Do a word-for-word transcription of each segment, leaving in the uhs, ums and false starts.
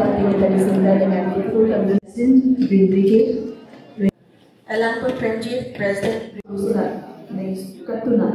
ꯇꯥꯛꯄꯤꯕ ꯇꯔꯦꯠꯁꯤꯡꯗ ꯂꯩꯉꯥꯛꯀꯤ ꯏꯊꯧ ꯇꯧꯗꯨꯅ ꯕꯤꯟꯗꯨꯒꯤ ꯑꯦꯂꯥꯡꯕ ꯄ꯭ꯔꯦꯝꯖꯤꯠ, ꯄ꯭ꯔꯦꯁꯤꯗꯦꯟꯠ꯫ ꯁꯤꯗ ꯂꯩ ꯀꯠꯇꯨꯅ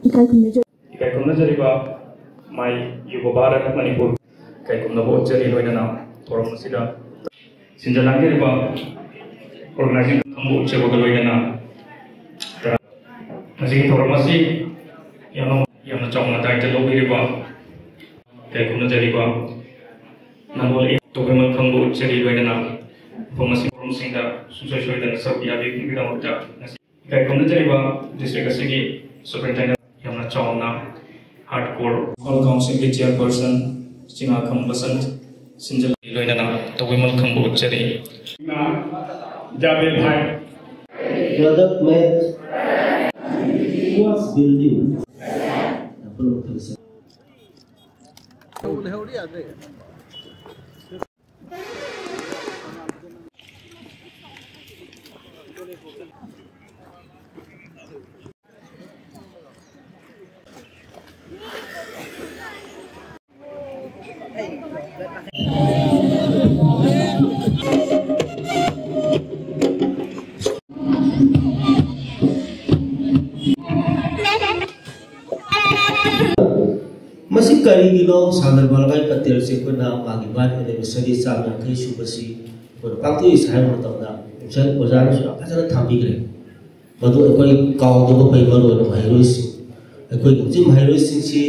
ꯏꯀꯥꯏ ꯈꯨꯝꯅꯖꯔꯤ꯫ ꯏꯀꯥꯏ ꯈꯨꯝꯅꯖꯔꯤꯕ ꯃꯥꯏ ꯌꯨꯕ ꯚꯥꯔꯠ ꯃꯅꯤꯄꯨꯔ ꯏꯀꯥꯏ ꯈꯨꯝꯅꯕ ꯎꯠꯆꯔꯤ꯫ ꯂꯣꯏꯅꯅ ꯊꯧꯔꯝ ꯑꯁꯤꯗ ꯁꯤꯟꯖ ꯂꯥꯡꯖꯔꯤꯕ organizing ꯈꯪꯕ ꯎꯠꯆꯕꯒ ꯂꯣꯏꯅꯅ ꯉꯁꯤꯒꯤ ꯊꯧꯔꯝ ꯑꯁꯤ ꯌꯥꯝꯅ, ꯌꯥꯝꯅ ꯆꯥꯎꯅ ꯗꯥꯏꯇ ꯂꯧꯕꯤꯔꯤꯕ ꯏꯀꯥꯏ ꯈꯨꯝꯅꯖꯔꯤꯕ ꯅꯝꯕꯣꯜ ꯇꯣꯡꯕ꯭ꯔꯥꯃꯜ ꯈꯪꯕ ꯎꯠꯆꯔꯤ꯫ ꯂꯣꯏꯅꯅ ꯃꯐꯝ ꯑꯁꯤ ꯊꯧꯔꯝꯁꯤꯡꯗ ꯁꯨꯡꯁꯣꯏ ꯁꯣꯏꯗꯅ ꯁꯔꯨꯛ ꯌꯥꯕꯤꯕꯒꯤꯗꯃꯛꯇ ꯉꯁꯤ ꯏꯀꯥꯏ ꯈꯨꯝꯅꯖꯔꯤꯕ district ꯑꯁꯤꯒꯤ superintendent ꯌꯥꯝꯅ ꯆꯥꯎꯅ hardcore local councilꯒꯤ chairperson ꯆꯤꯉꯥꯈꯝ ꯕꯁꯟꯠ ꯁꯤꯟꯖꯜ ꯂꯣꯏꯅꯅ ꯇꯧꯕꯤꯃꯜ ꯈꯪꯕ ꯎꯠꯆꯔꯤ꯫ ꯌꯥꯕꯦꯜ ꯍꯥꯏ꯫ Product match was building. ꯃꯁꯤ ꯀꯔꯤꯒꯤꯅꯣ? ꯁꯥꯔꯗꯥꯔ ꯚꯜꯚꯥꯚꯥꯏ ꯄꯇꯦꯜꯁꯦ ꯑꯩꯈꯣꯏꯅ ꯃꯥꯒꯤ birth anniversary ꯆꯥꯝ ꯌꯥꯡꯈꯩ ꯁꯨꯕꯁꯤ ꯑꯩꯈꯣꯏꯅ ꯄꯥꯡꯊꯣꯛꯏꯁꯦ ꯍꯥꯏꯕ ꯃꯇꯝꯗ, ꯑꯣꯖꯥꯅꯁꯨ ꯌꯥꯝ ꯐꯖꯅ ꯊꯝꯕꯤꯈ꯭ꯔꯦ꯫ ꯃꯗꯨ ꯑꯩꯈꯣꯏ ꯀꯥꯎꯗꯕ ꯐꯩ, ꯃꯔꯨ ꯑꯣꯏꯅ ꯃꯍꯩꯔꯣꯏꯁꯤꯡ, ꯑꯩꯈꯣꯏ ꯍꯧꯖꯤꯛ ꯃꯍꯩꯔꯣꯏꯁꯤꯡꯁꯤ,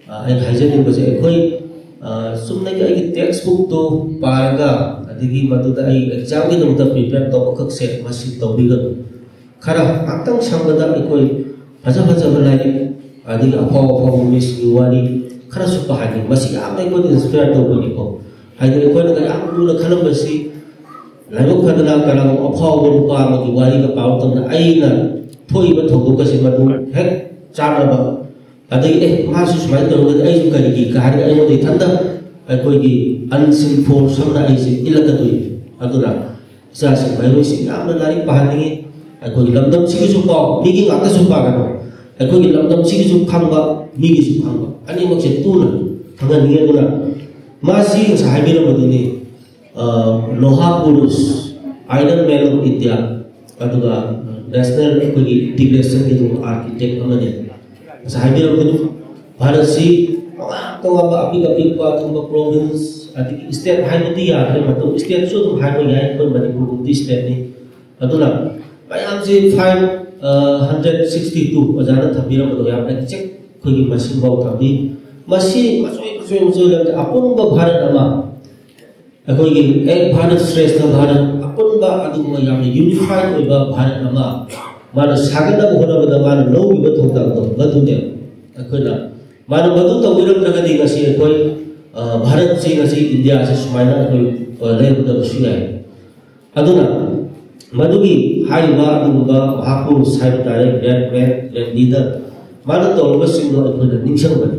ꯑ, ꯑꯩꯅ ꯍꯥꯏꯖꯅꯤꯡꯕꯁꯦ, ꯑꯩꯈꯣꯏ, ꯑ, ꯆꯨꯝꯅꯒꯤ ꯑꯩꯒꯤ text bookꯇꯣ ꯄꯥꯔꯒ, ꯑꯗꯒꯤ ꯃꯗꯨꯗ ꯑꯩ examꯒꯤꯗꯃꯛꯇ prepare ꯇꯧꯕꯈꯛꯁꯦ ꯃꯁꯤ ꯇꯧꯕꯤꯒꯅꯨ꯫ ꯈꯔ ꯉꯥꯛꯇꯪ ꯁꯪꯕꯗ ꯑꯩꯈꯣꯏ ꯐꯖ ꯐꯖꯕ ꯂꯥꯏꯔꯤꯛ, ꯑꯗꯒꯤ ꯑꯐꯥꯎ ꯑꯐꯥꯎꯕ ꯃꯤꯁꯤꯡꯒꯤ ꯋꯥꯔꯤ ꯈꯔꯁꯨ ꯄꯥꯍꯟꯅꯤꯡꯕ꯫ ꯃꯁꯤ ꯌꯥꯝꯅ ꯑꯩꯈꯣꯏꯗ inspire ꯇꯧꯕꯅꯤꯀꯣ꯫ ꯍꯥꯏꯗꯤ ꯑꯩꯈꯣꯏꯅ ꯌꯥꯝ ꯂꯨꯅ ꯈꯜꯂꯝꯕꯁꯤ ꯂꯥꯏꯕꯛ ꯐꯗꯅ ꯀꯅꯥꯒꯨꯝꯕ ꯑꯐꯥꯎꯕ ꯅꯨꯄꯥ ꯑꯃꯒꯤ ꯋꯥꯔꯤꯒ ꯄꯥꯕ ꯃꯇꯝꯗ ꯑꯩꯅ ꯊꯣꯛꯏꯕ ꯊꯧꯗꯣꯛ ꯑꯁꯤ ꯃꯗꯨ ꯍꯦꯛ ꯆꯥꯟꯅꯕ, ꯑꯗꯒꯤ "ꯑꯦ, ꯃꯥꯁꯨ ꯁꯨꯃꯥꯏꯅ ꯇꯧꯔꯒꯗꯤ ꯑꯩꯁꯨ ꯀꯔꯤꯒꯤ?" ꯀꯥꯏꯅ ꯑꯩꯉꯣꯟꯗ ꯏꯊꯟꯇ ꯑꯩꯈꯣꯏꯒꯤ unseen force ꯑꯃꯅ ꯑꯩꯁꯦ ꯏꯜꯂꯛꯀꯗꯣꯏꯅꯤ꯫ ꯑꯗꯨꯅ ꯏꯆꯥꯁꯤꯡ ꯃꯍꯩꯔꯣꯏꯁꯤꯡ ꯌꯥꯝꯅ ꯂꯥꯏꯔꯤꯛ ꯄꯥꯍꯟꯅꯤꯡꯉꯤ꯫ ꯑꯩꯈꯣꯏꯒꯤ ꯂꯝꯗꯝꯁꯤꯒꯤꯁꯨ ꯄꯥꯎ, ꯃꯤꯒꯤ ꯉꯥꯛꯇꯁꯨ ꯄꯥꯒꯅꯨ꯫ ꯑꯩꯈꯣꯏꯒꯤ ꯂꯝꯗꯝꯁꯤꯒꯤꯁꯨ ꯈꯪꯕ, ꯃꯤꯒꯤꯁꯨ ꯈꯪꯕ, ꯑꯅꯤꯃꯛꯁꯦ ꯇꯨꯅ ꯈꯪꯍꯟꯅꯤꯡꯉꯤ꯫ ꯑꯗꯨꯅ ꯃꯥꯁꯤ ꯉꯁꯥꯏ ꯍꯥꯏꯕꯤꯔꯝꯕꯗꯨꯅꯤ, ꯂꯣꯍꯥ ꯄꯨꯔꯨꯁ, Iron Man of India, ꯑꯗꯨꯒ ꯅꯦꯁꯅꯦꯜ ꯑꯩꯈꯣꯏꯒꯤ ꯏꯟꯇꯤꯒ꯭ꯔꯦꯁꯟꯒꯤ ꯑꯗꯨꯝ ꯑꯥꯔꯀꯤꯇꯦꯛ ꯑꯃꯅꯤ꯫ ꯉꯁꯥꯏ ꯍꯥꯏꯕꯤꯔꯝꯕꯗꯨ, ꯚꯥꯔꯠꯁꯤ ꯇꯣꯉꯥꯟ ꯇꯣꯉꯥꯟꯕ ꯑꯄꯤꯛ ꯑꯄꯤꯛꯄ ꯑꯗꯨꯒꯨꯝꯕ ꯄ꯭ꯔꯣꯚꯤꯟꯁ, ꯑꯗꯒꯤ ꯁ꯭ꯇꯦꯠ ꯍꯥꯏꯕꯗꯤ ꯌꯥꯗ꯭ꯔꯦ, ꯃꯇꯝ ꯁ꯭ꯇꯦꯠꯁꯨ ꯑꯗꯨꯝ ꯍꯥꯏꯕ ꯌꯥꯏ, ꯑꯩꯈꯣꯏ ꯃꯅꯤꯄꯨꯔꯒꯨꯝꯕꯗꯤ ꯁ꯭ꯇꯦꯠꯅꯤ꯫ ꯑꯗꯨꯅ ꯃꯌꯥꯝꯁꯤ ꯐꯥꯏꯚ ꯍꯟꯗ꯭ꯔꯦꯠ ꯁꯤꯛꯁꯇꯤ ꯇꯨ ꯑꯣꯖꯥꯅ ꯊꯝꯕꯤꯔꯝꯕꯗꯣ ꯌꯥꯝ ꯑꯦꯛꯖꯦꯛ ꯑꯩꯈꯣꯏꯒꯤ ꯃꯁꯤꯡꯐꯥꯎ ꯊꯝꯕꯤ꯫ ꯃꯁꯤ ꯃꯆꯣꯏ ꯃꯆꯣꯏ ꯃꯆꯣꯏ ꯂꯝꯗ ꯑꯄꯨꯟꯕ ꯚꯥꯔꯠ ꯑꯃ, ꯑꯩꯈꯣꯏꯒꯤ ꯑꯦꯛ ꯚꯥꯔꯠ ꯁ꯭ꯔꯦꯁꯊ ꯚꯥꯔꯠ, ꯑꯄꯨꯟꯕ ꯑꯗꯨꯒꯨꯝꯕ ꯌꯥꯝꯅ ꯌꯨꯅꯤꯐꯥꯏꯠ ꯑꯣꯏꯕ ꯚꯥꯔꯠ ꯑꯃ ꯃꯥꯅ ꯁꯥꯒꯠꯅꯕ ꯍꯣꯠꯅꯕꯗ ꯃꯥꯅ ꯂꯧꯔꯤꯕ ꯊꯧꯗꯥꯡꯗꯣ ꯃꯗꯨꯅꯦ꯫ ꯑꯩꯈꯣꯏꯅ ꯃꯥꯅ ꯃꯗꯨ ꯇꯧꯕꯤꯔꯝꯗ꯭ꯔꯒꯗꯤ ꯉꯁꯤ ꯑꯩꯈꯣꯏ, ꯑ, ꯚꯥꯔꯠꯁꯤ, ꯉꯁꯤ ꯏꯟꯗꯤꯌꯥꯁꯤ ꯁꯨꯃꯥꯏꯅ ꯑꯩꯈꯣꯏ, ꯑ, ꯂꯩꯔꯝꯗꯕꯁꯨ ꯌꯥꯏ꯫ ꯑꯗꯨꯅ ꯃꯗꯨꯒꯤ ꯍꯥꯏꯔꯤꯕ ꯑꯗꯨꯒꯨꯝꯕ ꯃꯍꯥꯛꯄꯨ ꯍꯥꯏꯕ ꯇꯥꯔꯦ, ꯒ꯭ꯔꯦꯠ ꯃꯦꯟ, ꯒ꯭ꯔꯦꯠ ꯂꯤꯗꯔ, ꯃꯥꯅ ꯇꯧꯔꯝꯕꯁꯤꯡꯗꯣ ꯑꯩꯈꯣꯏꯅ ꯅꯤꯡꯁꯤꯡꯕꯅꯤ꯫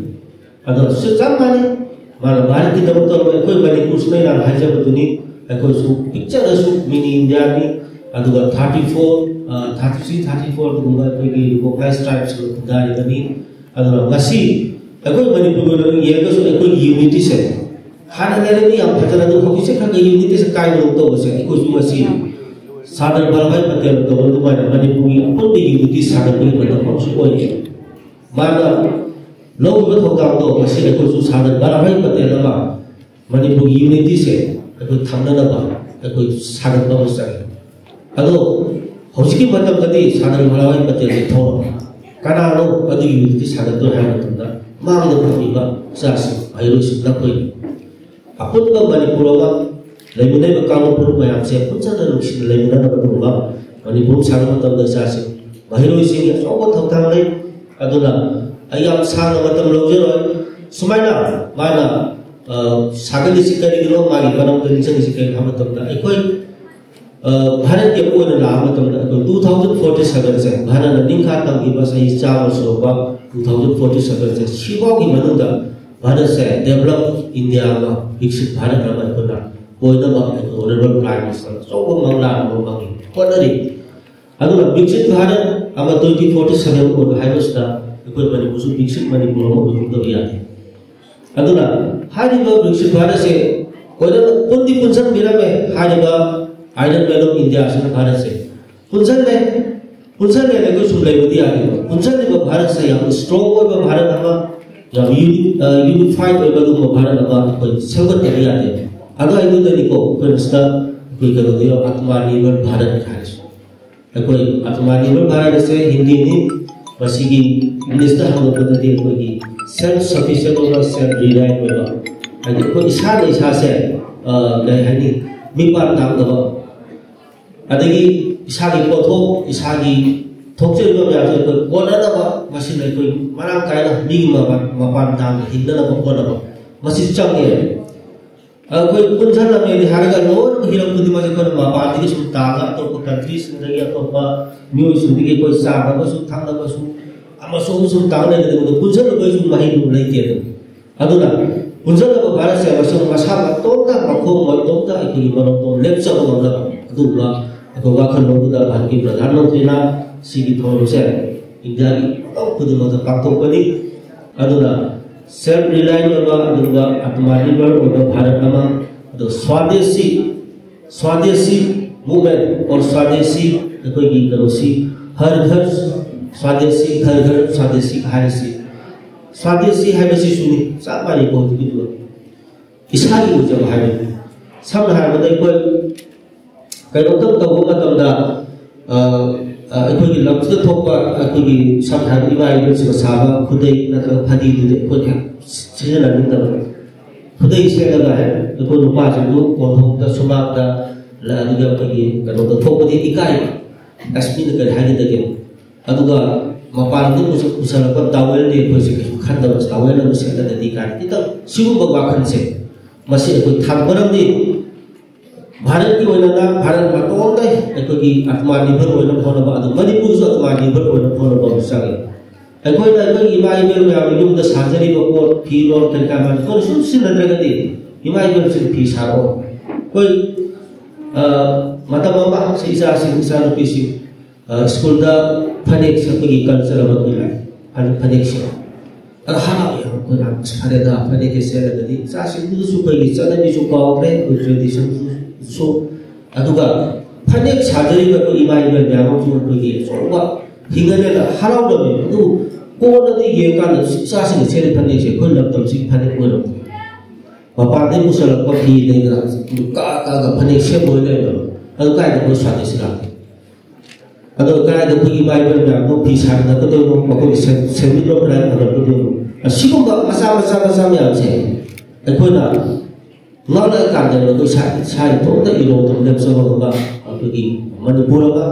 ꯑꯗꯣ ꯁꯤ ꯆꯞ ꯃꯥꯟꯅꯩ, ꯃꯥꯅ ꯚꯥꯔꯠꯀꯤꯗꯃꯛ ꯇꯧꯔꯝꯕ, ꯑꯩꯈꯣꯏ ꯃꯅꯤꯄꯨꯔꯁꯤꯅ ꯍꯥꯟꯅ ꯍꯥꯏꯖꯕꯗꯨꯅꯤ, ꯑꯩꯈꯣꯏꯁꯨ ꯄꯤꯛꯆꯔꯁꯨ ꯃꯤꯅꯤ ꯏꯟꯗꯤꯌꯥꯅꯤ꯫ ꯑꯗꯨꯒ thirty four, thirty three, thirty four ꯑꯗꯨꯒꯨꯝꯕ ꯑꯩꯈꯣꯏꯒꯤ ꯔꯤꯀꯣꯛꯅꯥꯏꯁ ꯇ꯭ꯔꯥꯏꯕꯁꯤꯡꯅ ꯈꯨꯟꯗꯥꯔꯤꯕꯅꯤ꯫ ꯑꯗꯨꯅ ꯉꯁꯤ ꯑꯩꯈꯣꯏ ꯃꯅꯤꯄꯨꯔꯒꯤ ꯑꯣꯏꯅ ꯌꯦꯡꯉꯒꯁꯨ ꯑꯩꯈꯣꯏꯒꯤ ꯌꯨꯅꯤꯇꯤꯁꯦ ꯍꯥꯟꯅ ꯂꯩꯔꯝꯃꯤ ꯌꯥꯝ ꯐꯖꯅ, ꯑꯗꯨ ꯍꯧꯖꯤꯛꯁꯦ ꯈꯔ ꯈꯔ ꯌꯨꯅꯤꯇꯤꯁꯦ ꯀꯥꯏꯕꯒꯨꯝ ꯇꯧꯕꯁꯦ ꯑꯩꯈꯣꯏꯁꯨ ꯉꯁꯤ ꯁꯥꯔꯗꯔ ꯚꯜꯚꯥꯚꯥꯏ ꯄꯇꯦꯜꯅ ꯇꯧꯕ ꯑꯗꯨꯃꯥꯏꯅ ꯃꯅꯤꯄꯨꯔꯒꯤ ꯑꯄꯨꯟꯕ ꯌꯨꯅꯤꯇꯤ ꯁꯥꯒꯠꯄꯒꯤ ꯃꯇꯝ ꯑꯃꯁꯨ ꯑꯣꯏꯔꯤ꯫ ꯃꯥꯅ ꯂꯧꯈꯤꯕ ꯊꯧꯗꯥꯡꯗꯣ ꯉꯁꯤ ꯑꯩꯈꯣꯏꯁꯨ ꯁꯥꯔꯗꯔ ꯚꯜꯚꯥꯚꯥꯏ ꯄꯇꯦꯜ ꯑꯃ ꯃꯅꯤꯄꯨꯔꯒꯤ ꯌꯨꯅꯤꯇꯤꯁꯦ ꯑꯩꯈꯣꯏ ꯊꯝꯅꯅꯕ ꯑꯩꯈꯣꯏ ꯁꯥꯒꯠꯄ ꯑꯃ ꯆꯪꯉꯤ꯫ ꯑꯗꯣ ꯍꯧꯖꯤꯛꯀꯤ ꯃꯇꯝꯗꯗꯤ ꯁꯥꯔꯗꯔ ꯚꯜꯚꯥꯚꯥꯏ ꯄꯇꯦꯜꯒꯤ ꯊꯧꯔꯝ ꯀꯅꯥꯅꯣ ꯑꯗꯨꯒꯤ ꯌꯨꯅꯤꯇꯤ ꯁꯥꯒꯠꯇꯣꯏ ꯍꯥꯏꯕ ꯃꯇꯝꯗ ꯃꯥꯡꯗ ꯐꯝꯃꯤꯕ ꯏꯆꯥꯁꯤꯡ ꯃꯍꯩꯔꯣꯏꯁꯤꯡ ꯅꯈꯣꯏꯅꯤ꯫ ꯑꯄꯨꯟꯕ ꯃꯅꯤꯄꯨꯔ ꯑꯃ ꯂꯩꯃꯤꯟꯅꯔꯤꯕ ꯀꯥꯡꯂꯨꯞ ꯐꯨꯔꯨꯞ ꯃꯌꯥꯝꯁꯦ ꯄꯨꯟꯁꯤꯟꯅ ꯅꯨꯡꯁꯤꯅ ꯂꯩꯃꯤꯟꯅꯅꯕ ꯑꯗꯨꯒꯨꯝꯕ ꯃꯅꯤꯄꯨꯔ ꯑꯃ ꯁꯥꯒꯠꯄ ꯃꯇꯝꯗ ꯏꯆꯥꯁꯤꯡ ꯃꯍꯩꯔꯣꯏꯁꯤꯡꯒꯤ ꯑꯆꯧꯕ ꯊꯧꯗꯥꯡ ꯂꯩ꯫ ꯑꯗꯨꯅ ꯑꯩ ꯌꯥꯝ ꯁꯥꯡꯅ ꯃꯇꯝ ꯂꯧꯖꯔꯣꯏ꯫ ꯁꯨꯃꯥꯏꯅ ꯃꯥꯅ, ꯑ, ꯁꯥꯒꯠꯂꯤꯁꯤ ꯀꯔꯤꯒꯤꯅꯣ, ꯃꯥꯒꯤ ꯃꯔꯝꯗ ꯅꯤꯡꯁꯤꯡꯉꯤꯁꯤ ꯀꯔꯤꯒꯤꯅꯣ ꯍꯥꯏꯕ ꯃꯇꯝꯗ ꯑꯩꯈꯣꯏ ꯚꯥꯔꯠꯀꯤ ꯑꯃ ꯑꯣꯏꯅ ꯂꯥꯛꯄ ꯃꯇꯝꯗ ꯑꯩꯈꯣꯏ ꯇꯨ ꯊꯥꯎꯖꯟ ꯐꯣꯔꯇꯤ ꯁꯚꯦꯟꯁꯦ, ꯚꯥꯔꯠꯅ ꯅꯤꯡꯈꯥ ꯇꯝꯈꯤꯕ ꯆꯍꯤ ꯆꯥꯝꯃ ꯁꯨꯔꯛꯄ ꯇꯨ ꯊꯥꯎꯖꯟ ꯐꯣꯔꯇꯤ ꯁꯚꯦꯟꯁꯦ, ꯁꯤꯐꯥꯎꯒꯤ ꯃꯅꯨꯡꯗ ꯚꯥꯔꯠꯁꯦ ꯗꯦꯕꯂꯞ ꯏꯟꯗꯤꯌꯥ ꯑꯃ, ꯕꯤꯛꯁꯤꯠ ꯚꯥꯔꯠ ꯑꯃ ꯑꯩꯈꯣꯏꯅ ꯑꯣꯏꯅꯕ ꯑꯩꯈꯣꯏ ꯑꯣꯅꯔꯦꯕꯜ ꯄ꯭ꯔꯥꯏꯝ ꯃꯤꯅꯤꯁꯇꯔꯅ ꯑꯆꯧꯕ ꯃꯪꯂꯥꯟ ꯑꯃ ꯃꯪꯉꯤ, ꯍꯣꯠꯅꯔꯤ꯫ ꯑꯗꯨꯅ ꯕꯤꯛꯁꯤꯠ ꯚꯥꯔꯠ ꯑꯃ ꯇ꯭ꯋꯦꯟꯇꯤ ꯐꯣꯔꯇꯤ ꯁꯚꯦꯟ ꯑꯣꯏꯕ ꯍꯥꯏꯕꯁꯤꯗ ꯑꯩꯈꯣꯏ ꯃꯅꯤꯄꯨꯔꯁꯨ ꯕꯤꯛꯁꯤꯠ ꯃꯅꯤꯄꯨꯔ ꯑꯃ ꯑꯣꯏꯍꯧꯗꯕ ꯌꯥꯗꯦ꯫ ꯑꯗꯨꯅ ꯍꯥꯏꯔꯤꯕ ꯕꯤꯛꯁꯤꯠ ꯚꯥꯔꯠ ꯑꯁꯤ ꯑꯣꯏꯅ ꯄꯨꯟꯗꯤ ꯄꯨꯟꯁꯤꯟꯕꯤꯔꯝꯃꯦ꯫ ꯍꯥꯏꯔꯤꯕ ꯑꯥꯏꯂꯦꯟ ꯃꯦꯟ ꯑꯣꯐ ꯏꯟꯗꯤꯌꯥꯁꯤꯅ ꯚꯥꯔꯠꯁꯦ ꯄꯨꯟꯁꯤꯜꯂꯦ꯫ ꯄꯨꯟꯁꯤꯜꯂꯦꯅ ꯑꯩꯈꯣꯏ ꯁꯨꯝ ꯂꯩꯕꯗꯤ ꯌꯥꯗꯦꯕ꯫ ꯄꯨꯟꯁꯤꯜꯂꯤꯕ ꯚꯥꯔꯠꯁꯦ ꯌꯥꯝ ꯏꯁꯇ꯭ꯔꯣꯡ ꯑꯣꯏꯕ ꯚꯥꯔꯠ ꯑꯃ, ꯌꯥꯝ ꯌꯨꯅꯤ-, ꯑ, ꯌꯨꯅꯤꯐꯥꯏꯠ ꯑꯣꯏꯕ ꯑꯗꯨꯒꯨꯝꯕ ꯚꯥꯔꯠ ꯑꯃ ꯑꯩꯈꯣꯏ ꯁꯦꯝꯒꯠꯇꯕ ꯌꯥꯗꯦꯕ꯫ ꯑꯗꯨꯋꯥꯏꯗꯨꯗꯅꯤꯀꯣ ꯑꯩꯈꯣꯏꯅ ꯁꯤꯗ ꯑꯩꯈꯣꯏ ꯀꯩꯅꯣꯗ ꯌꯧ-, ꯑꯥꯇꯃꯥ ꯅꯤꯔꯚꯔ ꯚꯥꯔꯠ ꯍꯥꯏꯔꯤꯁꯦ꯫ ꯑꯩꯈꯣꯏ ꯑꯥꯇꯃꯥ ꯅꯤꯔꯚꯔ ꯚꯥꯔꯠ ꯑꯁꯦ ꯍꯤꯟꯗꯤꯅꯤ꯫ ꯃꯁꯤꯒꯤ ꯏꯪꯂꯤꯁꯇ ꯍꯟꯗꯣꯛꯄꯗꯗꯤ ꯑꯩꯈꯣꯏꯒꯤ ꯁꯦꯜꯐ ꯁꯐꯤꯁꯤꯌꯦꯟ ꯑꯣꯏꯕ, ꯁꯦꯜꯐ ꯔꯤꯂꯥꯏꯟ ꯑꯣꯏꯕ, ꯍꯥꯏꯗꯤ ꯑꯩꯈꯣꯏ ꯏꯁꯥꯅ ꯏꯁꯥꯁꯦ, ꯑ, ꯀꯩ ꯍꯥꯏꯅꯤ, ꯃꯤꯄꯥꯟ ꯇꯥꯡꯗꯕ, ꯑꯗꯒꯤ ꯏꯁꯥꯒꯤ ꯄꯣꯠꯊꯣꯛ, ꯏꯁꯥꯒꯤ ꯊꯣꯛꯆꯔꯤꯕ ꯃꯌꯥꯝꯁꯦ ꯑꯩꯈꯣꯏ ꯀꯣꯟꯅꯅꯕ, ꯃꯁꯤꯅ ꯑꯩꯈꯣꯏ ꯃꯔꯥꯡ ꯀꯥꯏꯅ ꯃꯤꯒꯤ ꯃꯄꯥꯟ, ꯃꯄꯥꯟ ꯇꯥꯡꯗ ꯍꯤꯡꯅꯅꯕ ꯍꯣꯠꯅꯕ, ꯃꯁꯤ ꯆꯪꯉꯦ꯫ ꯑꯩꯈꯣꯏ ꯄꯨꯟꯁꯤꯜꯂꯝꯃꯦꯗꯤ ꯍꯥꯏꯔꯒ ꯂꯣꯏꯅꯃꯛ ꯍꯤꯔꯝ ꯈꯨꯗꯤꯡꯃꯛꯁꯦ ꯑꯩꯈꯣꯏꯅ ꯃꯄꯥꯟꯗꯒꯤ ꯁꯨꯝ ꯇꯥꯡꯉ, ꯑꯇꯣꯞꯄ ꯀꯟꯇ꯭ꯔꯤꯁꯤꯡꯗꯒꯤ, ꯑꯇꯣꯞꯄ ꯃꯤꯑꯣꯏꯁꯤꯡꯗꯒꯤ ꯑꯩꯈꯣꯏ ꯆꯥꯅꯕꯁꯨ, ꯊꯛꯅꯕꯁꯨ, ꯑꯃꯁꯨ ꯑꯃꯁꯨ ꯇꯥꯡ ꯂꯩꯒꯗꯕꯗꯣ ꯄꯨꯟꯁꯤꯜꯂꯨꯕꯒꯤꯁꯨ ꯃꯍꯩꯗꯨ ꯂꯩꯇꯦ꯫ ꯑꯗꯨꯅ ꯄꯨꯟꯁꯤꯜꯂꯕ ꯚꯥꯔꯠꯁꯦ ꯑꯃꯁꯨꯡ ꯃꯁꯥ ꯃꯇꯣꯝꯇ, ꯃꯈꯣꯡ ꯃꯇꯣꯝꯇ ꯑꯩꯈꯣꯏꯒꯤ ꯃꯔꯣꯝꯗꯣꯝ ꯂꯦꯞꯆꯕ ꯉꯝꯅꯕ ꯑꯗꯨꯒꯨꯝꯕ ꯑꯩꯈꯣꯏ ꯋꯥꯈꯜꯂꯣꯟꯗꯨꯗ ꯚꯥꯔꯠꯀꯤ ꯄ꯭ꯔꯙꯥꯟ ꯃꯟꯇ꯭ꯔꯤꯅ ꯁꯤꯒꯤ ꯊꯧꯔꯝꯁꯦ ꯏꯟꯗꯤꯌꯥꯒꯤ ꯃꯐꯝ ꯈꯨꯗꯤꯡꯃꯛꯇ ꯄꯥꯡꯊꯣꯛꯄꯅꯤ꯫ ꯑꯗꯨꯅ ꯁꯦꯜꯐ ꯔꯤꯂꯥꯏꯟ ꯑꯣꯏꯕ ꯑꯗꯨꯒꯨꯝꯕ ꯑꯥꯇꯃꯥ ꯅꯤꯔꯚꯔ ꯑꯣꯏꯕ ꯚꯥꯔꯠ ꯑꯃ, ꯑꯗꯣ ꯁ꯭ꯋꯥꯗꯦꯁꯤ, ꯁ꯭ꯋꯥꯗꯦꯁꯤ ꯃꯨꯚꯃꯦꯟ ꯑꯣꯔ ꯁ꯭ꯋꯥꯗꯦꯁꯤ ꯑꯩꯈꯣꯏꯒꯤ ꯀꯩꯅꯣꯁꯤ, ꯍꯔ ꯘꯔ ꯁ꯭ꯋꯥꯗꯦꯁꯤ, ꯘꯔ ꯘꯔ ꯁ꯭ꯋꯥꯗꯦꯁꯤ ꯍꯥꯏꯔꯤꯁꯤ, ꯁ꯭ꯋꯥꯗꯦꯁꯤ ꯍꯥꯏꯕꯁꯤꯁꯨꯅꯤ, ꯆꯞ ꯃꯥꯟꯅꯩꯀꯣ ꯍꯧꯖꯤꯛꯀꯤꯗꯨꯒ꯫ ꯏꯁꯥꯒꯤ ꯑꯣꯏꯖꯕ ꯍꯥꯏꯕꯅꯤ꯫ ꯁꯝꯅ ꯍꯥꯏꯔꯕꯗ ꯑꯩꯈꯣꯏ ꯀꯩꯅꯣꯝꯇꯪ ꯇꯧꯕ ꯃꯇꯝꯗ, ꯑ, ꯑ, ꯑꯩꯈꯣꯏꯒꯤ ꯂꯝꯁꯤꯗ ꯊꯣꯛꯄ ꯑꯩꯈꯣꯏꯒꯤ ꯁꯝꯅ ꯍꯥꯏꯔꯕꯗ ꯏꯃꯥ ꯏꯕꯦꯜꯁꯤꯡꯅ ꯁꯥꯕ ꯈꯨꯗꯩ ꯅꯠꯇ꯭ꯔꯒ ꯐꯗꯤꯗꯨꯗꯤ ꯑꯩꯈꯣꯏꯅ ꯁꯤꯖꯤꯟꯅꯅꯤꯡꯗꯕ꯫ ꯈꯨꯗꯩ ꯁꯦꯠꯂꯒ ꯑꯩꯈꯣꯏ ꯅꯨꯄꯥꯁꯤꯡꯗꯨ ꯀꯣꯟꯊꯣꯡꯗ, ꯁꯨꯃꯥꯡꯗ, ꯑꯗꯨꯒ ꯑꯩꯈꯣꯏꯒꯤ ꯀꯩꯅꯣꯗ ꯊꯣꯛꯄꯗꯤ ꯏꯀꯥꯏꯕ꯫ ꯑꯁ, ꯃꯤꯅ ꯀꯔꯤ ꯍꯥꯏꯒꯗꯒꯦ? ꯑꯗꯨꯒ ꯃꯄꯥꯟꯗ ꯄꯨꯁꯜ-, ꯄꯨꯁꯜꯂꯛꯄ ꯇꯥꯋꯦꯜꯗꯤ ꯑꯩꯈꯣꯏꯁꯦ ꯀꯩꯁꯨ ꯈꯟꯗꯕ, ꯇꯥꯋꯦꯜ ꯑꯃ ꯁꯦꯠꯂꯒꯗꯤ ꯀꯥꯏꯅ ꯈꯤꯇꯪ ꯁꯤꯒꯨꯝꯕ ꯋꯥꯈꯜꯁꯦ, ꯃꯁꯤ ꯑꯩꯈꯣꯏ ꯊꯝ-, ꯃꯔꯝꯗꯤ ꯚꯥꯔꯠꯀꯤ ꯑꯣꯏꯅꯅ ꯚꯥꯔꯠ ꯃꯇꯣꯝꯗ ꯑꯩꯈꯣꯏꯒꯤ ꯑꯥꯇꯃꯥ ꯅꯤꯔꯚꯔ ꯑꯣꯏꯅꯕ ꯍꯣꯠꯅꯕ, ꯑꯗꯨ ꯃꯅꯤꯄꯨꯔꯁꯨ ꯑꯥꯇꯃꯥ ꯅꯤꯔꯚꯔ ꯑꯣꯏꯅꯕ ꯍꯣꯠꯅꯕ ꯑꯃ ꯆꯪꯉꯤ꯫ ꯑꯩꯈꯣꯏꯅ ꯑꯩꯈꯣꯏꯒꯤ ꯏꯃꯥ ꯏꯕꯦꯜ ꯃꯌꯥꯝꯅ ꯌꯨꯝꯗ ꯁꯥꯖꯔꯤꯕ ꯄꯣꯠ, ꯐꯤꯔꯣꯜ, ꯀꯔꯤ ꯀꯔꯥ ꯃꯌꯥꯝꯁꯦ ꯑꯩꯈꯣꯏꯅ ꯁꯨꯝ ꯁꯤꯖꯤꯟꯅꯗ꯭ꯔꯒꯗꯤ ꯏꯃꯥ ꯏꯕꯦꯜꯁꯤꯡ ꯐꯤ ꯁꯥꯔꯛꯑꯣ꯫ ꯑꯩꯈꯣꯏ, ꯑ, ꯃꯇꯝ ꯑꯃ ꯁꯤ ꯏꯆꯥꯁꯤꯡ, ꯏꯆꯥꯅꯨꯄꯤꯁꯤꯡ, ꯑ, ꯁ꯭ꯀꯨꯜꯗ ꯐꯅꯦꯛ ꯁꯦꯠꯄꯒꯤ ꯀꯜꯆꯔ ꯑꯃ ꯑꯩꯈꯣꯏ ꯂꯥꯛꯑꯦ꯫ ꯐꯅꯦꯛ, ꯐꯅꯦꯛ ꯁꯦꯠꯂꯣ꯫ ꯑꯗ ꯍꯔꯥꯎ ꯌꯥꯝ ꯑꯩꯈꯣꯏꯅ, "ꯑꯁ, ꯐꯔꯦꯗ, ꯐꯅꯦꯛꯁꯦ ꯁꯦꯠꯂꯒꯗꯤ ꯏꯆꯥꯁꯤꯡꯗꯨꯁꯨ ꯑꯩꯈꯣꯏꯒꯤ ꯆꯠꯅꯕꯤꯁꯨ ꯀꯥꯎꯈ꯭ꯔꯦ, ꯑꯩꯈꯣꯏ ꯇ꯭ꯔꯦꯗꯤꯁꯟꯁꯨ"꯫ ꯑꯗꯨꯒ ꯐꯅꯦꯛ ꯁꯥꯖꯔꯤꯕ ꯑꯩꯈꯣꯏ ꯏꯃꯥ ꯏꯕꯦꯜ ꯃꯌꯥꯝ ꯑꯃꯁꯨ ꯑꯩꯈꯣꯏꯒꯤ ꯑꯆꯧꯕ ꯍꯤꯡꯒꯅꯦꯅ ꯍꯔꯥꯎꯔꯝꯃꯦ꯫ ꯑꯗꯨ ꯀꯣꯟꯅꯗꯤ ꯌꯦꯡꯀꯥꯟꯗ ꯏꯆꯥꯁꯤꯡꯅ ꯁꯦꯠꯂꯤ ꯐꯅꯦꯛꯁꯦ ꯑꯩꯈꯣꯏ ꯂꯝꯗꯝꯁꯤꯒꯤ ꯐꯅꯦꯛ ꯑꯣꯏꯔꯝꯗꯦ꯫ ꯃꯄꯥꯟꯗꯒꯤ ꯄꯨꯁꯜꯂꯛꯄ ꯐꯤ ꯂꯩꯗꯅ ꯀꯥ ꯀꯥꯒ ꯐꯅꯦꯛ ꯁꯦꯠꯄ ꯑꯣꯏ ꯂꯩꯔꯝꯃꯦꯕ꯫ ꯑꯗꯨ ꯀꯥꯏꯗ ꯑꯩꯈꯣꯏ ꯁꯥꯗꯣꯏꯁꯤ ꯂꯥꯛꯀꯦ? ꯑꯗꯣ ꯀꯗꯥꯏꯗ ꯑꯩꯈꯣꯏꯒꯤ ꯏꯃꯥ ꯏꯕꯦꯜ ꯃꯌꯥꯝꯗꯣ ꯐꯤ ꯁꯥꯃꯤꯟꯅꯒꯗꯣꯏꯅꯣ, ꯃꯈꯣꯏꯒꯤ ꯁꯦꯟ-, ꯁꯦꯟꯃꯤꯠꯂꯣꯟ ꯀꯗꯥꯏꯗ ꯐꯒꯠꯀꯗꯣꯏꯅꯣ? ꯑꯁꯤꯒꯨꯝꯕ ꯃꯆꯥ ꯃꯆꯥ ꯃꯆꯥ ꯃꯌꯥꯝꯁꯦ ꯑꯩꯈꯣꯏꯅ ꯉꯥꯡꯂꯛꯑꯀꯥꯟꯗ ꯑꯩꯈꯣꯏ ꯏꯁꯥ, ꯏꯁꯥ ꯏꯇꯣꯝꯇ ꯏꯔꯣꯝꯗꯣꯝ ꯂꯦꯞꯆꯕ ꯉꯝꯕ ꯑꯩꯈꯣꯏꯒꯤ ꯃꯅꯤꯄꯨꯔ ꯑꯃ,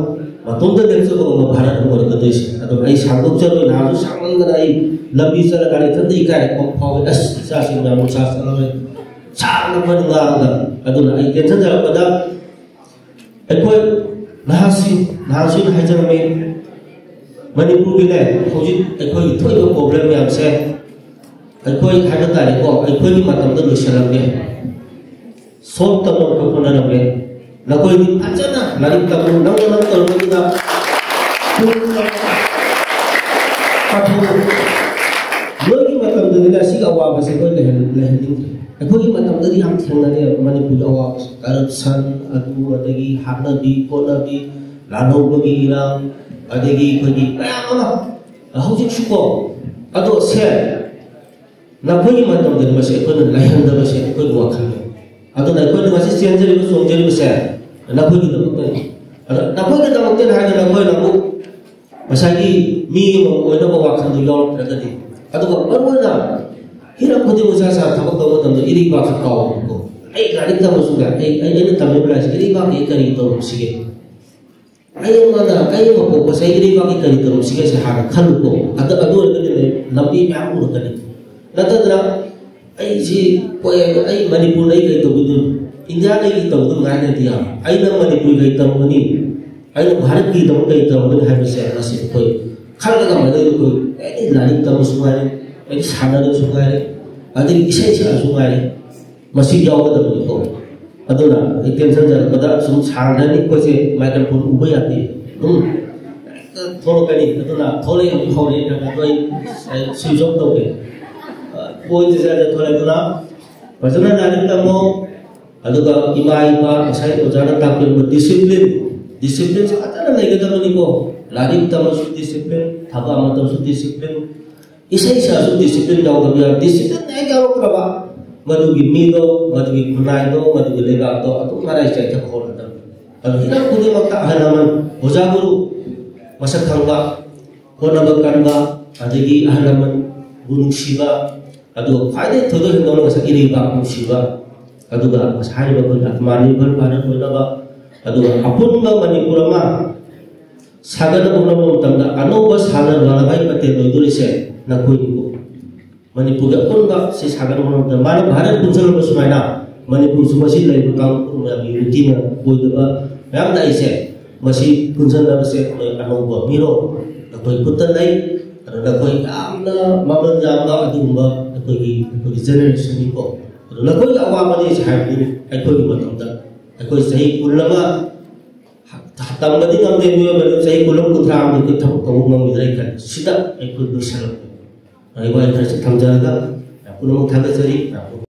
ꯃꯇꯣꯝꯇ ꯂꯦꯞꯆꯕ ꯉꯝꯕ ꯚꯥꯔꯠ ꯑꯃ ꯑꯣꯏꯔꯛꯀꯗꯣꯏꯁꯦ꯫ ꯑꯗꯣ ꯑꯩ ꯁꯥꯡꯗꯣꯛꯆꯔꯣꯏ, ꯅꯍꯥꯟꯁꯨ ꯁꯥꯡꯃꯟꯗꯅ ꯑꯩ ꯂꯝꯕꯤ ꯆꯠꯂꯀꯥꯟꯗ ꯏꯊꯟꯇ ꯏꯀꯥꯏꯔꯦ, ꯐꯥꯎ-, ꯐꯥꯎꯋꯦ꯫ ꯑꯁ, ꯏꯆꯥꯁꯤꯡ ꯃꯌꯥꯝ ꯅꯨꯡꯁꯥ ꯆꯠꯂꯔꯣꯏ, ꯁꯥꯡꯅ ꯐꯅ ꯉꯥꯡꯉꯒ꯫ ꯑꯗꯨꯅ ꯑꯩ ꯇꯦꯟꯁꯟꯖꯔꯛꯄꯗ ꯑꯩꯈꯣꯏ ꯅꯍꯥꯁꯤꯡ, ꯅꯍꯥꯁꯤꯡꯅ ꯍꯥꯏꯖꯔꯝꯃꯤ, ꯃꯅꯤꯄꯨꯔꯒꯤꯅꯦ, ꯍꯧꯖꯤꯛ ꯑꯩꯈꯣꯏꯒꯤ ꯊꯣꯛꯏꯕ ꯄ꯭ꯔꯣꯕ꯭ꯂꯦꯝ ꯃꯌꯥꯝꯁꯦ ꯑꯩꯈꯣꯏ ꯍꯥꯏꯕ ꯇꯥꯔꯦꯀꯣ, ꯑꯩꯈꯣꯏꯒꯤ ꯃꯇꯝꯗ ꯂꯣꯏꯁꯤꯜꯂꯝꯃꯦ꯫ ꯁꯣꯜꯕ ꯇꯧꯅꯕ ꯍꯣꯠꯅꯔꯝꯃꯦ꯫ ꯅꯈꯣꯏꯗꯤ ꯐꯖꯅ ꯂꯥꯏꯔꯤꯛ ꯇꯝꯃꯨ, ꯅꯪꯅ ꯅꯪ ꯇꯧꯔꯕꯅꯤꯅ ꯄꯥꯊꯣꯛꯎ꯫ ꯅꯣꯏꯒꯤ ꯃꯇꯝꯗꯗꯤꯅꯦ ꯑꯁꯤꯒꯤ ꯑꯋꯥꯕꯁꯦ ꯑꯩꯈꯣꯏ ꯂꯩꯍꯟ-, ꯂꯩꯍꯟꯅꯤꯡꯗ꯭ꯔꯦ꯫ ꯑꯩꯈꯣꯏꯒꯤ ꯃꯇꯝꯗꯗꯤ ꯌꯥꯝ ꯊꯦꯡꯅꯔꯦ ꯃꯅꯤꯄꯨꯔꯒꯤ ꯑꯋꯥꯕꯁꯦ, ꯀꯔꯞꯁꯟ, ꯑꯗꯨ ꯑꯗꯒꯤ ꯍꯥꯠꯅꯕꯤ ꯈꯣꯠꯅꯕꯤ, ꯂꯥꯜꯍꯧꯕꯒꯤ ꯏꯔꯥꯡ, ꯑꯗꯒꯤ ꯑꯩꯈꯣꯏꯒꯤ ꯃꯌꯥꯝ ꯑꯃ ꯍꯧꯖꯤꯛꯁꯨꯀꯣ꯫ ꯑꯗꯣ ꯁꯦ, ꯅꯈꯣꯏꯒꯤ ꯃꯇꯝꯗꯗꯤ ꯃꯁꯤ ꯑꯩꯈꯣꯏꯅ ꯂꯩꯍꯟꯗꯕꯁꯦ ꯑꯩꯈꯣꯏꯒꯤ ꯋꯥꯈꯜꯅꯤ꯫ ꯑꯗꯨꯅ ꯑꯩꯈꯣꯏꯅ ꯉꯁꯤ ꯆꯦꯟꯖꯔꯤꯕ ꯆꯣꯡꯖꯔꯤꯕꯁꯦ ꯅꯈꯣꯏꯒꯤꯗꯃꯛꯇꯅꯤ꯫ ꯑꯗ ꯅꯈꯣꯏꯒꯤꯗꯃꯛꯇꯅꯤ ꯍꯥꯏꯗꯅ ꯅꯈꯣꯏꯅ ꯑꯃꯨꯛ ꯉꯁꯥꯏꯒꯤ ꯃꯤ ꯑꯃ ꯑꯣꯏꯅꯕ ꯋꯥꯈꯜꯗꯨ ꯌꯥꯎꯔꯛꯇ꯭ꯔꯒꯗꯤ, ꯑꯗꯨꯒ ꯃꯔꯨꯑꯣꯏꯅ ꯍꯤꯔꯝ ꯈꯨꯗꯤꯡꯃꯛ ꯁꯥ ꯁꯥ ꯊꯕꯛ ꯇꯧꯕ ꯃꯇꯝꯗ ꯏꯔꯩꯕꯥꯛꯁꯤ ꯀꯥꯎꯕꯀꯣ꯫ ꯑꯩ ꯂꯥꯏꯔꯤꯛ ꯇꯝꯕꯁꯨꯅꯦ, ꯑꯩ, ꯑꯩ, ꯑꯩꯅ ꯇꯝꯂꯤꯕ ꯂꯥꯏꯔꯤꯛꯁꯤ ꯏꯔꯩꯕꯥꯛꯀꯤ ꯑꯩ ꯀꯔꯤ ꯇꯧꯔꯝꯁꯤꯒꯦ? ꯑꯩ ꯑꯃꯅ, ꯑꯩ ꯑꯃ ꯄꯣꯛꯄꯁꯦ ꯑꯩ ꯏꯔꯩꯕꯥꯛꯀꯤ ꯀꯔꯤ ꯇꯧꯔꯝꯁꯤꯒꯦꯁꯦ ꯍꯥꯟꯅ ꯈꯜꯂꯨꯀꯣ꯫ ꯑꯗ, ꯑꯗꯨ ꯑꯣꯏꯔꯒꯗꯤ ꯂꯩ-, ꯂꯝꯕꯤ ꯃꯌꯥꯝ ꯎꯔꯛꯀꯅꯤ꯫ ꯅꯠꯇꯗꯅ ꯑꯩꯁꯤ ꯄꯣꯛꯑꯦ, ꯑꯩ ꯃꯅꯤꯄꯨꯔꯗ ꯑꯩ ꯀꯔꯤ ꯇꯧꯕꯤꯗꯣꯏꯅꯣ? ꯏꯟꯗꯤꯌꯥꯗꯒꯤ ꯇꯧꯕꯗ ꯉꯥꯏꯅꯗꯤ ꯌꯥꯕ, ꯑꯩꯅ ꯃꯅꯤꯄꯨꯔꯒꯤ ꯇꯧꯒꯅꯤ, ꯑꯩꯅ ꯚꯥꯔꯠꯀꯤꯗꯃꯛ ꯀꯔꯤ ꯇꯧꯒꯅꯤ ꯍꯥꯏꯕꯁꯦ ꯃꯁꯤ ꯑꯩꯈꯣꯏ ꯈꯜꯂꯒ ꯃꯗꯨꯗ ꯑꯩꯈꯣꯏ ꯑꯦꯅꯤ ꯂꯥꯏꯔꯤꯛ ꯇꯝꯕꯁꯨ ꯉꯥꯏꯔꯦ, ꯑꯦꯅꯤ ꯁꯥꯟꯅꯔꯁꯨ ꯉꯥꯏꯔꯦ, ꯑꯗꯒꯤ ꯏꯁꯩ ꯁꯛꯑꯁꯨ ꯉꯥꯏꯔꯦ, ꯃꯁꯤ ꯌꯥꯎꯒꯗꯕꯅꯤꯀꯣ꯫ ꯑꯗꯨꯅ ꯑꯩ ꯇꯦꯟꯁꯟ ꯆꯠꯂꯛꯄꯗ ꯁꯨꯝ ꯁꯥꯡꯈ꯭ꯔꯅꯤ, ꯑꯩꯈꯣꯏꯁꯦ ꯃꯥꯏꯀ꯭ꯔꯣꯐꯣꯟ ꯎꯕ ꯌꯥꯗꯦ꯫ ꯑꯗꯨꯝ ꯍꯦꯛꯇ ꯊꯣꯛꯂꯛꯀꯅꯤ꯫ ꯑꯗꯨꯅ ꯊꯣꯛꯂꯛꯑꯦ, ꯑꯃꯨꯛ ꯍꯧꯔꯛꯑꯦ ꯍꯥꯏꯕ ꯑꯗꯣ ꯑꯩ ꯁ꯭ꯋꯤꯆ ꯑꯣꯐ ꯇꯧꯒꯦ꯫ ꯄꯣꯏꯟꯠꯁꯦ ꯁ꯭ꯋꯥꯏꯗ ꯊꯣꯛꯂꯛꯑꯦ꯫ ꯑꯗꯨꯅ ꯐꯖꯅ ꯂꯥꯏꯔꯤꯛ ꯇꯝꯃꯣ, ꯑꯗꯨꯒ ꯏꯃꯥ ꯏꯄꯥ ꯉꯁꯥꯏ ꯑꯣꯖꯥꯅ ꯇꯥꯛꯄꯤꯔꯝꯕ ꯗꯤꯁꯤꯄ꯭ꯂꯤꯟ, ꯗꯤꯁꯤꯄ꯭ꯂꯤꯟꯁꯦ ꯐꯖꯅ ꯂꯩꯒꯗꯕꯅꯤꯀꯣ꯫ ꯂꯥꯏꯔꯤꯛ ꯇꯝꯃꯁꯨ ꯗꯤꯁꯤꯄ꯭ꯂꯤꯟ, ꯊꯕꯛ ꯑꯃ ꯇꯧꯔꯁꯨ ꯗꯤꯁꯤꯄ꯭ꯂꯤꯟ, ꯏꯁꯩ ꯁꯛꯑꯁꯨ ꯗꯤꯁꯤꯄ꯭ꯂꯤꯟ ꯌꯥꯎꯗꯕ ꯌꯥꯔꯣꯏ꯫ ꯗꯤꯁꯤꯄ꯭ꯂꯤꯟ ꯍꯦꯛ ꯌꯥꯎꯔꯛꯇ꯭ꯔꯕ, ꯃꯗꯨꯒꯤ ꯃꯤꯗꯣ, ꯃꯗꯨꯒꯤ ꯈꯨꯟꯅꯥꯏꯗꯣ, ꯃꯗꯨꯒꯤ ꯂꯩꯕꯥꯛꯇꯣ ꯑꯗꯨꯝ ꯃꯔꯥꯏ ꯆꯥꯏꯊꯕ ꯍꯧꯔꯗꯕꯅꯤ꯫ ꯑꯗꯨ ꯍꯤꯔꯝ ꯈꯨꯗꯤꯡꯃꯛꯇ ꯑꯍꯜ ꯂꯃꯟ, ꯑꯣꯖꯥ ꯒꯨꯔꯨ, ꯃꯁꯛ ꯈꯪꯕ, ꯍꯣꯠꯅꯕ ꯀꯟꯕ, ꯑꯗꯒꯤ ꯑꯍꯜ ꯂꯃꯟꯕꯨ ꯅꯨꯡꯁꯤꯕ, ꯑꯗꯨꯒ ꯈ꯭ꯋꯥꯏꯗꯒꯤ ꯊꯣꯏꯗꯣꯛ ꯍꯦꯟꯗꯣꯛꯅ ꯉꯁꯥꯏ ꯏꯔꯩꯕꯥꯛ ꯅꯨꯡꯁꯤꯕ, ꯑꯗꯨꯒ ꯉꯁꯥꯏ ꯍꯥꯏꯔꯤꯕ ꯑꯩꯈꯣꯏ ꯑꯇꯃꯥ ꯅꯤꯔꯚꯔ ꯚꯥꯔꯠ ꯑꯣꯏꯅꯕ, ꯑꯗꯨꯒ ꯑꯄꯨꯟꯕ ꯃꯅꯤꯄꯨꯔ ꯑꯃ ꯁꯥꯒꯠꯅꯕ ꯍꯣꯠꯅꯕ ꯃꯇꯝꯗ ꯑꯅꯧꯕ ꯁꯥꯔꯗꯥꯔ ꯚꯜꯂꯚꯚꯥꯏ ꯄꯇꯦꯜ ꯑꯣꯏꯗꯣꯔꯤꯁꯦ ꯅꯈꯣꯏꯅꯤꯀꯣ꯫ ꯃꯅꯤꯄꯨꯔꯒꯤ ꯑꯄꯨꯟꯕ ꯁꯤ ꯁꯥꯒꯠꯅꯕ ꯍꯣꯠꯅꯕꯗ ꯃꯥꯅ ꯚꯥꯔꯠ ꯄꯨꯟꯁꯤꯜꯂꯕ ꯁꯨꯃꯥꯏꯅ ꯃꯅꯤꯄꯨꯔꯁꯨ ꯃꯁꯤ ꯂꯩꯔꯤꯕ ꯀꯥꯡꯂꯨꯞ ꯃꯌꯥꯝꯒꯤ ꯌꯨꯅꯤꯇꯤ ꯃꯌꯥꯝ ꯑꯣꯏꯗꯕ ꯃꯌꯥꯝ ꯂꯥꯛꯏꯁꯦ, ꯃꯁꯤ ꯄꯨꯟꯁꯤꯟꯅꯕꯁꯦ ꯑꯩꯈꯣꯏ ꯑꯅꯧꯕ ꯃꯤꯔꯣꯜ ꯑꯩꯈꯣꯏ ꯈꯨꯠꯇ ꯂꯩ꯫ ꯑꯗꯣ ꯅꯈꯣꯏ ꯌꯥꯝꯅ ꯃꯃꯜ ꯌꯥꯝꯕ ꯑꯗꯨꯒꯨꯝꯕ ꯑꯩꯈꯣꯏꯒꯤ, ꯑꯩꯈꯣꯏꯒꯤ ꯖꯦꯅꯦꯔꯦꯁꯟꯅꯤꯀꯣ꯫ ꯑꯗꯣ ꯅꯈꯣꯏꯒꯤ ꯑꯋꯥꯕꯅꯤ ꯍꯥꯏꯕꯗꯨꯅꯤ ꯑꯩꯈꯣꯏꯒꯤ ꯃꯇꯝꯗ꯫ ꯑꯩꯈꯣꯏ ꯆꯍꯤ ꯀꯨꯟ ꯑꯃ ꯇꯝꯕꯗꯤ ꯉꯝꯗꯦ, ꯃꯤꯑꯣꯏꯕꯅ ꯆꯍꯤ ꯀꯨꯟ ꯑꯃ, ꯀꯨꯟꯊ꯭ꯔꯥ ꯑꯃꯗ ꯑꯩꯈꯣꯏ ꯊꯕꯛ ꯇꯧꯕ ꯉꯝꯈꯤꯗ꯭ꯔꯥ ꯈꯜꯂꯤ꯫ ꯁꯤꯗ ꯑꯩꯈꯣꯏ ꯂꯣꯏꯁꯜꯂꯛꯄꯅꯤ꯫ ꯑꯩ ꯋꯥꯍꯩ ꯈꯔꯁꯤ ꯊꯝꯖꯔꯒ ꯌꯥꯝ ꯄꯨꯝꯅꯃꯛ ꯊꯥꯒꯠꯆꯔꯤ꯫ ꯌꯥꯝ